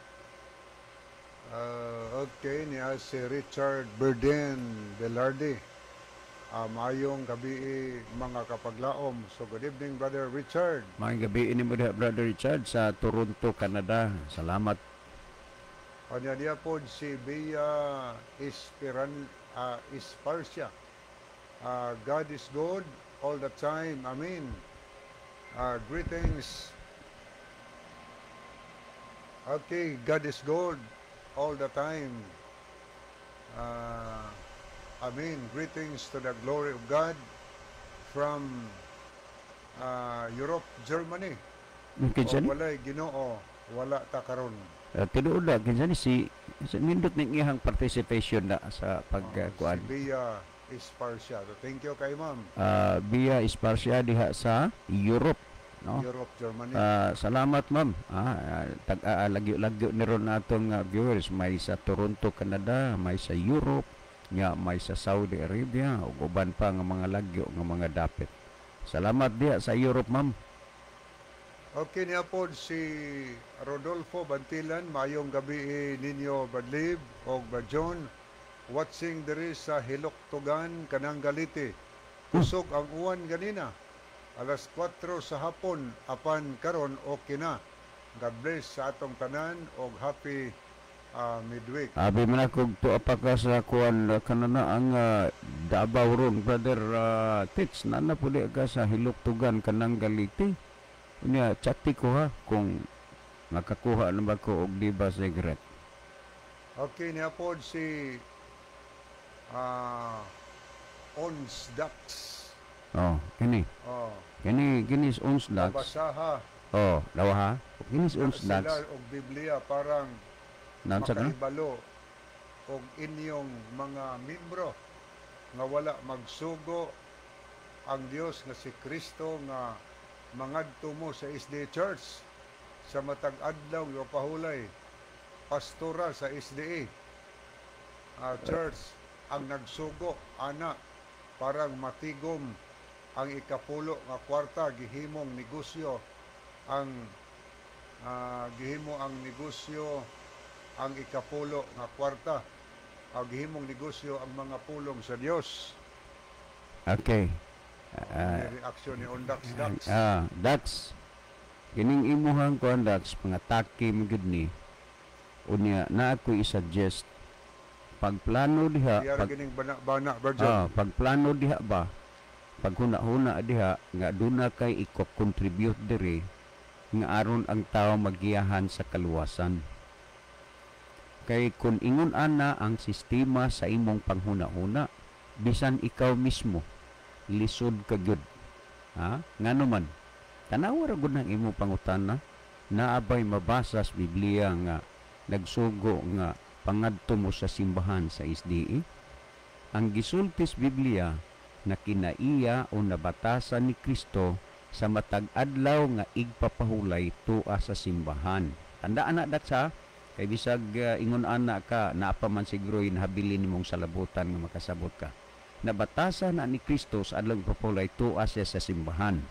Okay, niya si Richard Berden Velarde. Maayong gabi, mga kapaglaom. So good evening, Brother Richard. Maayong gabi ini mo diha, Brother Richard, sa Toronto, Canada. Salamat. Kanya niya po si Bea Isparcia. God is good all the time. Amen. Greetings. Okay, God is good all the time. Amen. Greetings to the glory of God from Europe, Germany. Kinsa ni? Walay Ginoo, wala ta karon. Tinuod na, kinsa ni si So, nindot ning iyang participation na sa pag Oh, kuan. si Bia Esparcia. So, thank you kay ma'am. Bia Esparcia diha sa Europe, no? Europe, Germany. Salamat, ma'am. Tag lagyo-lagyo ni ron natong viewers, may sa Toronto, Canada, may sa Europe, nya may sa Saudi Arabia ug uban pa nga mga lagyo nga mga dapit. Salamat diha sa Europe, ma'am. Okay, niya po si Rodolfo Bantilan. Maayong gabi ninyo, Brad Lib o Brad John. Watching diri sa Hiloktugan, Kanang Galiti. Kusog ang uwan ganina. Alas 4 sa hapon, apan karon okay na. God bless sa atong tanan og happy midweek. Abi man ako tuwa pa ka sa kuan kanana ang Davao ron, brother Tits, nana puli ka sa Hiluktugan, Kanang Galiti. Unya chati ko ha kung makakuha na ba ko og Diba cigarette. Okay, niya po si Ons Dax. Oh, kini. Oh, Kini kini is Ons Dax. Basaha Oh, lawa ha. Kini is Ons Dax. Sila og Biblia parang Naunsa ka na? makaibalo og inyong mga membro nga wala magsugo ang Dios nga si Kristo nga mangadto mo sa SDA Church sa matag adlaw nga pahulay. Pastora sa SDA Church ang nagsugo ana, parang matigom ang ikapulo nga kwarta, gihimong negosyo ang gihimo ang negosyo ang ikapulo nga kwarta, gihimong negosyo ang mga pulong sa Dios. Okay. Ni reaksyon ni Ondax Dax. Dax. Kining imuhang kuan, Dax, mga taki mo gud ni. Unya na ako i-suggest pagplano diha Diya pag gining bana-bana, Virgin. Pagplano diha ba, paghuna-huna diha nga duna kay i-contribute diri nga aron ang tao magiyahan sa kaluwasan. Kay kung ingon ana ang sistema sa imong panghuna-huna, bisan ikaw mismo lisod ka gyud. Ha? Ngano man? Tanawa ra gud nang imong pangutana, naabay mabasa sa Biblia nga nagsugo nga pangadto mo sa simbahan sa SDA? Ang gisulti sa Biblia na kinaiya o nabatasan ni Kristo sa matag adlaw nga igpapahulay tua sa simbahan. Tandaan na dat sa kay bisag ingon ana ka, naa pa man siguro habilin nimong salabutan nga makasabot ka. Nabatasan na ni Kristo sa adlaw igpapahulay tua siya sa simbahan.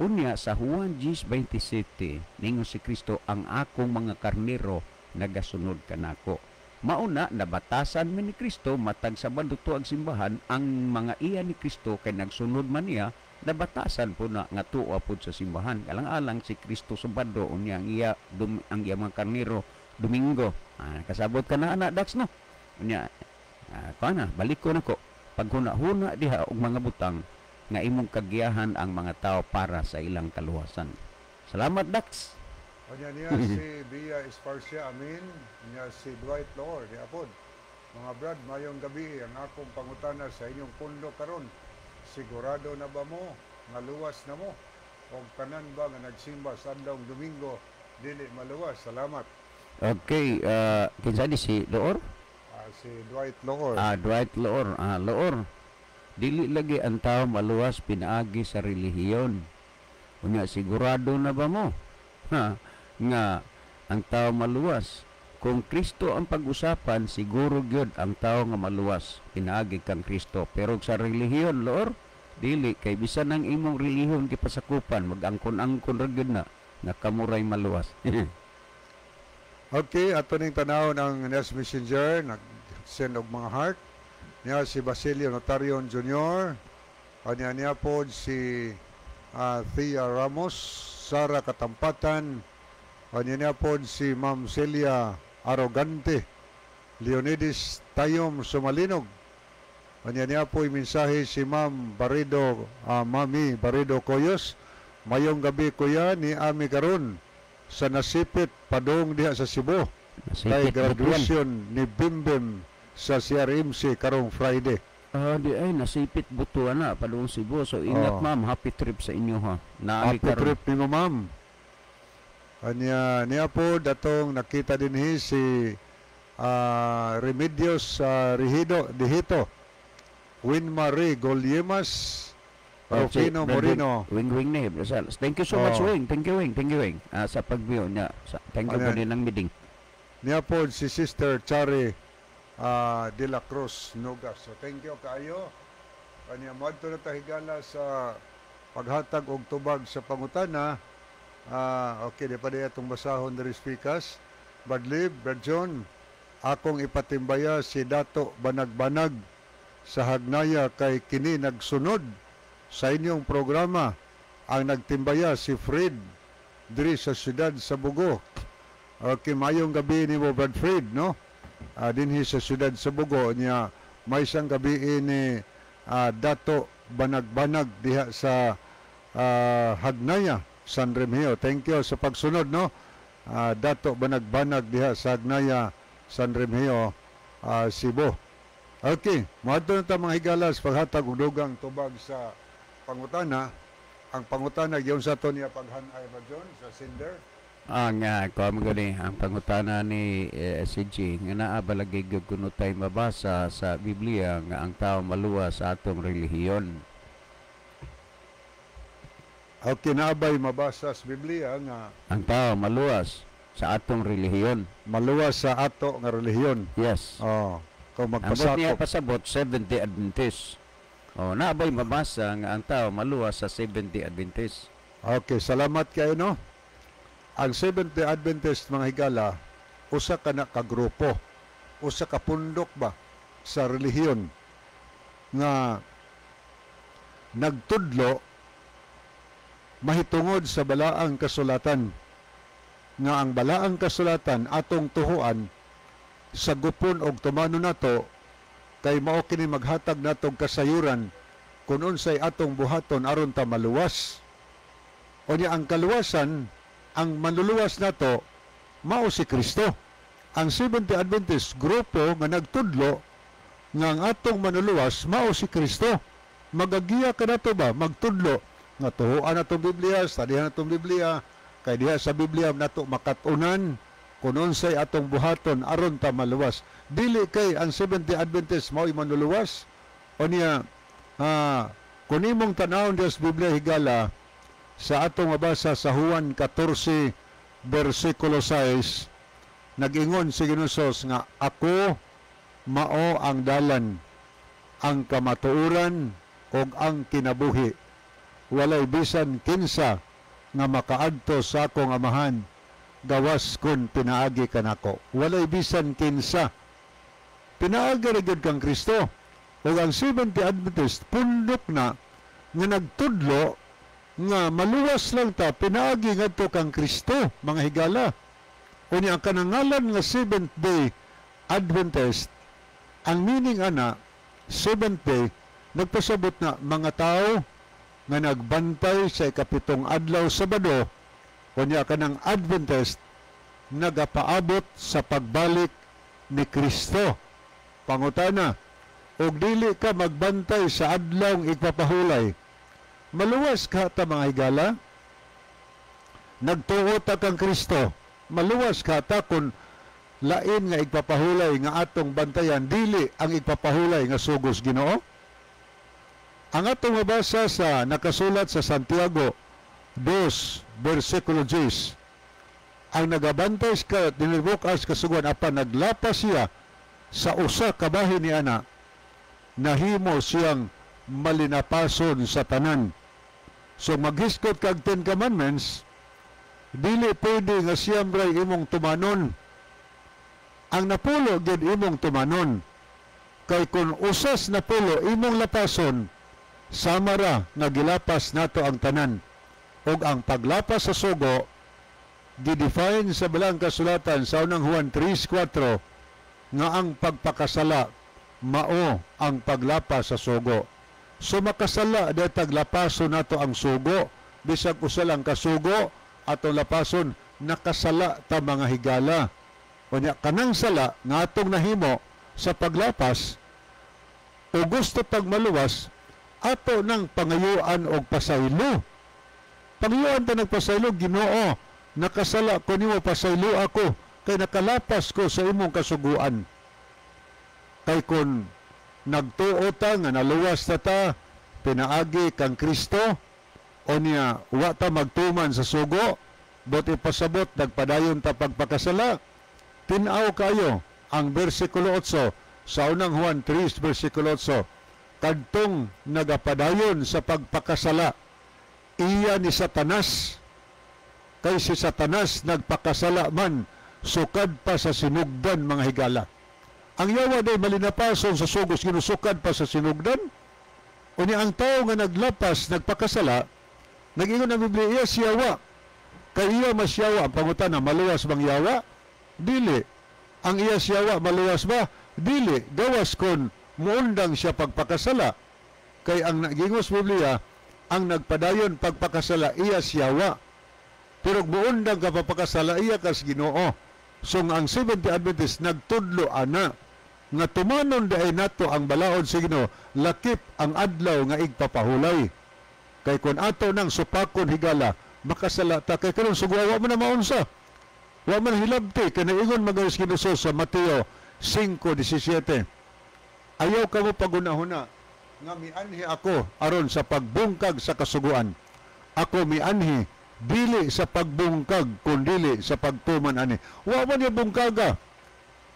Unya sa Juan 10:27, ningon si Kristo, "Ang akong mga karnero nagasunod kanako." Mauna nabatasan man ni Kristo matag Sabado tuag simbahan ang mga iya ni Kristo kay nagsunod man niya, nabatasan po na nga tuwa pod sa simbahan. Alang-alang si Kristo Sabado, unya ang iya ang iya mga karnero Domingo. Kasabot ka na ana, Dax, no? Unya kuan na, balik ko nako. Paghuna-huna diha og mga butang nga imong kagiyahan ang mga tao para sa ilang kaluwasan. Salamat, Dax. Unya niya si Bia Esparcia, amin. Niya si Dwight Loor, di apod. "Mga brad, mayong gabi, ang akong pangutana sa inyong pundo karon. Sigurado na ba mo nga luwas na mo? O tanan ba nga nagsimba sa adlawng Domingo dili maluwas? Salamat." Okay, kinsa di si Loor? Si Dwight Loor. Dwight Loor. Loor. Dili lagi ang tao maluwas pinaagi sa relihiyon. Unya sigurado na ba mo? Ha, nga ang tao maluwas. Kung Kristo ang pag-usapan, siguro gyud ang tao nga maluwas pinaagi kang Kristo. Pero sa relihiyon, Loor, dili, kay bisan ang imong relihiyon gipasakupan, mag-angkon-angkon ra gyud na nga kamuray maluwas. Okay, ato ning tanawon ang Nest Messenger, nag-send og mga heart. Niya si Basilio Notarion Jr. Anya niya po si Thea Ramos, Sara Katampatan. Anya niya po si Ma'am Celia Arrogante, Leonidas Tayom Sumalinog. Anya niya po mensahe si Ma'am Barido, Mami Barido Koyos. "Mayong gabi, kuya, ni ami karon sa Nasipit padung diha sa Cebu kay Nasipit, Butuan. graduation ni Bimbim sa CRMC karong Friday." Di ay Nasipit, Butuan na padung Cebu. So ingat, ma'am, happy trip sa inyo ha. Naami Happy karon. trip nimo, ma'am. Anya niya po datong nakita dinhi si Remedios Rihido Dihito, Winmarie Golyemas, Oh, si Rufino Brad Moreno. Wing Wing ni Brasal. Thank you so much, Oh. Wing. Thank you, Wing. Thank you, Wing. Sa pag-view niya. Thank you Ano po yan? din ng meeting. Niya po si Sister Chari de la Cruz Nogas. So thank you kaayo. Kanya moadto na ta, higala, sa paghatag og tubag sa pangutana. Okay, di pa di atong basahon diri speakers. Badlib, Brad John, akong ipatimbaya si Dato Banag-Banag sa Hagnaya kay kini nagsunod sa inyong programa. Ang nagtimbaya si Fred diri sa siyudad sa Bogo. Okay, mayong gabi ni mo, Brad Fred, no? Dinhi sa siyudad sa Bogo niya, may isang gabi ni Dato Banag-Banag diha sa Hagnaya, San Remigio. Thank you sa pagsunod, no? Dato Banag-Banag diha sa Hagnaya, San Remigio, Cebu. Okay, moadto na ta, mga higalas, paghatag og dugang tubag sa pangutana. Ang pangutana gyud sa to niya paghanay ba John sa sender? Ang kuha mo gani ang pangutana ni CG nga naa ba lagi gyud kuno tay mabasa sa Biblia nga ang tao maluwas sa atong relihiyon. Okay, naabay mabasa sa Biblia nga Ang tao maluwas sa atong relihiyon. Maluwas sa ato nga relihiyon? Yes. Oh, kung Ang buot niya magpasakop. pasabot, Seventh-day Adventist. Oh, naabay mabasa nga ang tao maluwas sa Seventh-day Adventist? Okay, salamat kayo, no? Ang Seventh-day Adventist, mga higala, usa ka na ka grupo, usa ka pundok ba sa relihiyon nga nagtudlo mahitungod sa balaang kasulatan, nga ang balaang kasulatan atong tuhuan, sagupon og tumano nato kay mao kini maghatag natong kasayuran kung unsay atong buhaton aron ta maluwas. Unya ang kaluwasan, ang manluluwas nato mao si Kristo. Ang Seventh-day Adventist, grupo nga nagtudlo nga ang atong manluluwas mao si Kristo. Magagiya ka nato ba magtudlo nga tuhuan atong Biblia, studyhan atong Biblia kay diha sa Biblia nato makat-unan kung unsay atong buhaton aron ta maluwas. Dili kay ang Seventh-day Adventist mao'y manluluwas. Unya kung imong tanawon diha sa Biblia, higala, sa atong mabasa sa Juan 14 versikulo 6, nag-ingon si Ginoong nga ako mao ang dalan, ang kamatuoran ug ang kinabuhi. Walay bisan kinsa nga makaadto sa akong Amahan gawas kun pinaagi kanako. Walay bisan kinsa, pinaagi ra gyud kang Kristo. Ug ang Seventh-day Adventist, pundok na nga nagtudlo nga maluwas lang ta pinaagi ngadto kang Kristo, mga higala. Unya ang kanangalan nga Seventh Day Adventist, ang meaning ana, seventh day, nagpasabot na mga tao nga nagbantay sa ikapitong adlaw, Sabado. Unya kanang Adventist, nagapaabot sa pagbalik ni Kristo. Pangutana, og dili ka magbantay sa adlaw igpapahulay, maluwas ka ta, mga higala? Nagtuo ta kang Kristo, maluwas ka ta kung lain nga igpapahulay nga atong bantayan, dili ang igpapahulay nga sugos Ginoo? Ang atong mabasa sa nakasulat sa Santiago 2 versikulo 10, ang nagabantay sa dinilbukas kasuguan apan naglapas siya sa usa ka bahin ni ana, nahimo siyang malinapason sa tanan. So maghisgot kag Ten Commandments, dili pwede nga siyam ray imong tumanon. Ang napulo gyud imong tumanon. Kay kung usas napulo imong lapason, sama ra nga gilapas nato ang tanan. Ug ang paglapas sa sugo gidefine sa Balaang Kasulatan sa Unang Juan 3:4 nga ang pagpakasala mao ang paglapas sa sugo. So makasala dahil taglapason nato ang sugo, bisag usa lang kasugo atong lapason, nakasala ta, mga higala. Unya kanang sala nga atong nahimo sa paglapas o gusto pag maluwas, ato nang pangayuan og pasaylo. Pangayuan ta nagpasaylo, "Ginoo, nakasala ko nimo, pasaylo ako." Kay nakalapas ko sa imong kasuguan. Kay kun nagtuo ta nga naluwas ta ta pinaagi kang Kristo, o niya wa ta magtuman sa sugo, but ipasabot nagpadayon ta pagpakasala. Tin-aw kayo ang versikulo 8 sa unang Juan 3 versikulo 8, kadtong nagapadayon sa pagpakasala iya ni Satanas, kay si Satanas nagpakasala man sukad pa sa sinugdan, mga higala. Ang yawa day malinapason sa sugos ginusukad pa sa sinugdan. Unya ang tao nga naglapas nagpakasala, nag-ingon ang Biblia, iya siyawa. Kay iya masyawa. Ang pangutana, maluwas bang yawa? Dili. Ang iya siyawa maluwas ba? Dili. Gawas kon muundang siya pagpakasala. Kay ang nagingos Biblia, ang nagpadayon pagpakasala iya siyawa. Pero muundang ka papakasala, iya kas Ginoo. So ang Seventh-day Adventist nagtudlo ana nga tumanon daay nato ang balaod sa Ginoo, lakip ang adlaw nga igpapahulay. Kay kun ato nang supakon, higala, makasala ta, kay karon sugwa wa man na maunsa. Wa man hilabti kay naingon magawas Ginoo sa Mateo 5:17. Ayaw kamo pagunahuna nga mianhi ako aron sa pagbungkag sa kasuguan. Ako mianhi dili sa pagbungkag kundili sa pagtuman ani. Wa man niya bungkaga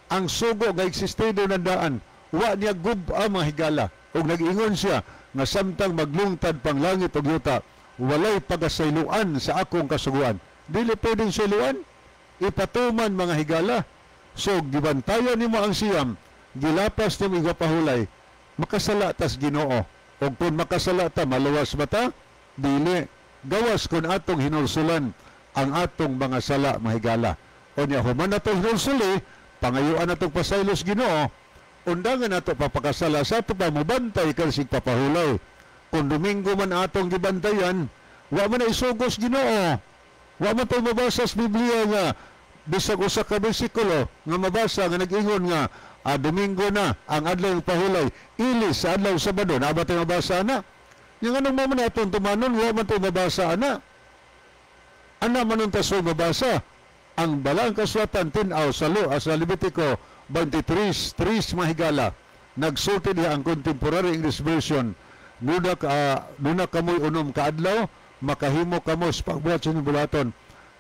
ang sugo nga existido nandaan. Wa niya gub-a, mga higala. Ug nag-ingon siya nga samtang maglungtad pang langit ug yuta, walay pagasayloan sa akong kasuguan. Dili pwedeng sayloan, ipatuman, mga higala. So gibantayan nimo ang 9, gilapas nimo igpapahulay, makasala tas Ginoo. Ug kung makasala ta, maluwas ba ta? Dili. Gawas kung atong hinulsulan ang atong mga sala, mahigala. O niya, human natong hinulsuli, pangayuan natong pasaylos Ginoo, undangan nato papakasala sa ato pa mubantay kan sig papahulay. Kung Domingo man atong gibantayan, wa man na isugos Ginoo. Wa man to mabasa sa Biblia nga bisag usa ka bersikulo nga mabasa nga nag-ingon nga Domingo na ang adlaw pahulay, ilis sa adlaw Sabado, na ba tayo mabasa na? Yung anong mo man atong tumanon, wa man tayo mabasa ana. Ana man unta so mabasa. Ang balang kasulatan tin-aw sa sa Levitico 23:3, mahigala. Nagsulti diha ang Contemporary English Version. Nuna kamoy 6 ka adlaw, makahimo kamo sa pagbuhat sa inyong bulaton.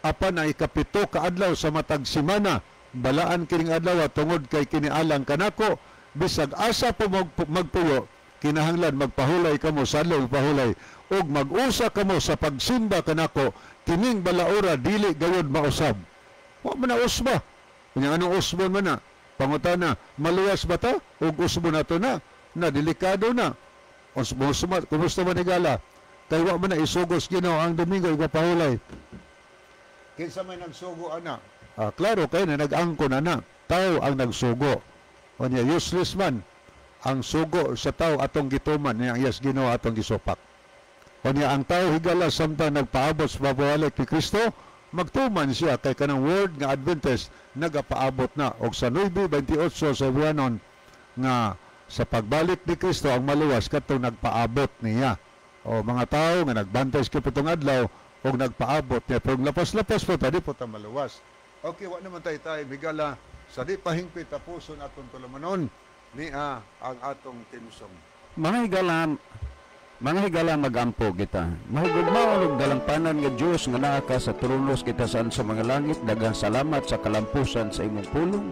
Apan ang 7 ka adlaw sa matag semana, balaan kining adlaw tungod kay kinialang kanako, bisag asa po magpuyo, kinahanglan magpahulay kamo sa adlaw pahulay ug mag-usa kamo sa pagsimba kanako, kining balaora dili gayod mausab. Wa man na usba. Unya anong usbon man na? Pangutana, maluwas ba ta? Ug usbo na to na? Na delikado na. Usbo sumat, kumusta man higala? Kay wa man na isugos Ginoo ang Domingo igpapahulay. Kinsa may nagsugo ana? Klaro kay na nag-angkon ana. Tao ang nagsugo. Unya useless man ang sugo sa tao atong gituman niya ang yes Ginoo atong gisupak. Unya ang tao, higala, samtang nagpaabot sa pagbalik ni Kristo, magtuman siya kay kanang word nga Adventist nagapaabot na. Og sa 9:28 sa Hebranon nga sa pagbalik ni Kristo ang maluwas kadtong nagpaabot niya. O mga tao nga nagbantay sa 7 adlaw og nagpaabot niya, pero lapas-lapas po ta, di po ta maluwas. Okay, wa naman tayo tayo, higala, sa di pahingpit tapuson atong tulumanon niya ang atong timsong. Mga higala, magampo kita. Mahigugmaon og dalampanan nga Dios nga naa ka sa tronos kita saan sa mga langit, daghang salamat sa kalampusan sa imong pulong.